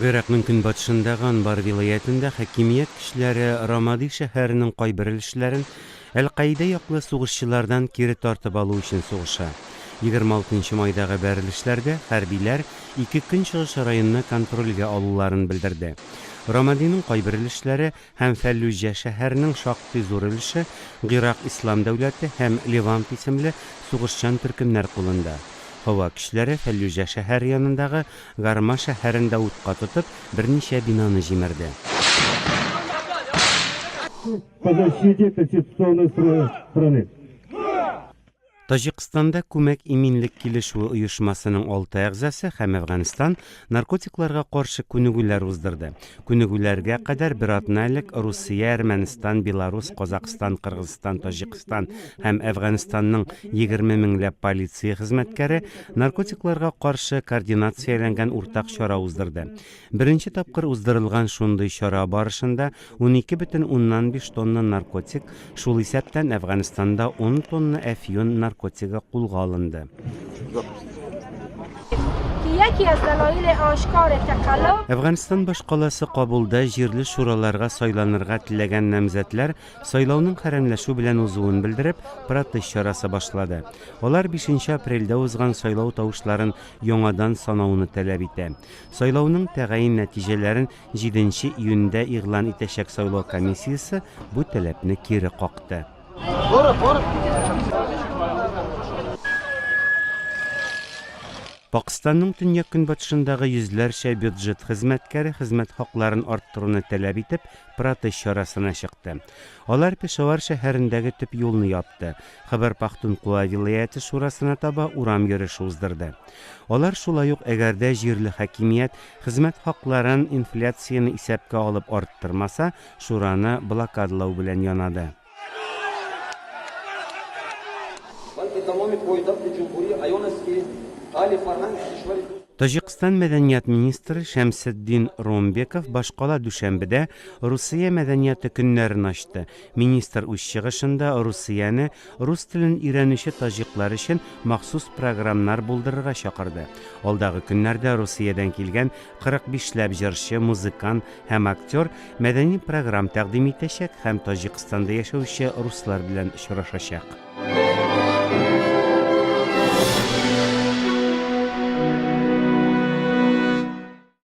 Гыйракның көнбатышындагы Анбар вилаятендә хакимият көчләре Рамади шәһәренең кайбер өлешләрен Әл-Каидә яклы сугышчылардан кире тартып алу өчен сугыша. 26 нчы майдагы бәрелешләрдә хәрбиләр ике көнчыгыш районны контрольгә алуларын белдерде. Рамадиның кайбер өлешләре һәм Фәллүҗә шәһәренең шактый зур өлеше Гыйрак ислам дәүләте һәм Левант исемле сугышчан төркемнәр кулында. Һава көчләре Фәллүҗә шәһәре янындагы Гарма шәһәрен дә утка тотып, берничә бинаны җимерде. По защите конституционного строя страны. Таҗикстанда Күмәк иминлек килешүе оешмасының алты әгъзасы һәм Әфганстан наркотикларга каршы күнегүләр уздырды. Күнегүләргә кадәр бер атна элек Русия, Әрмәнстан, Беларус, Казакъстан, Кыргызстан, Таҗикстан һәм Әфганстанның 20 меңләп полиция хезмәткәре наркотикларга каршы координацияләнгән уртак чара уздырды. Беренче тапкыр уздырылган шундый чара барышында 12,5 тонна наркотик, шул исәптән Әфганстанда ун тонна әфьюн наркотигы кулга алынды. Әфганстан башкаласы Кабулда җирле шураларга сайланырга теләгән намзәтләр сайлауның хәрәмләшү белән узуын белдереп, протест чарасы башлады. Алар бишенче апрельдә узган сайлау тавышларын яңадан санауны таләп итә. Сайлауның тәгаен нәтиҗәләрен җиденче июньдә игълан итәчәк сайлау комиссиясе бу таләпне кире какты. Пакъстанның төньяк-көнбатышындагы йөзләрчә бюджет хезмәткәре хезмәт хакларын арттыруны таләп итеп, протест чарасына чыкты. Алар Пешавар шәһәрендәге төп юлны япты, Хәбәр-Пахтункуа вилаяте шурасына таба урам йөреше уздырды. Алар шулай ук әгәр дә җирле хакимият хезмәт хакларын инфляцияне исәпкә алып арттырмаса, шураны блокадалау белән янады. Таҗикстан мәдәният министры Шәмсетдин Ромбеков башкала Дүшәнбедә Русия мәдәнияте көннәрен ачты. Министр үз чыгышында Русияне рус телен өйрәнүче таҗиклар өчен махсус програмнар булдырырга чакырды. Алдагы көннәрдә Русиядән килгән 45 ләп җырчы, музыкант һәм актер мәдәни програм тәкъдим итәчәк һәм Таҗикстанда яшәүче руслар белән очрашачак.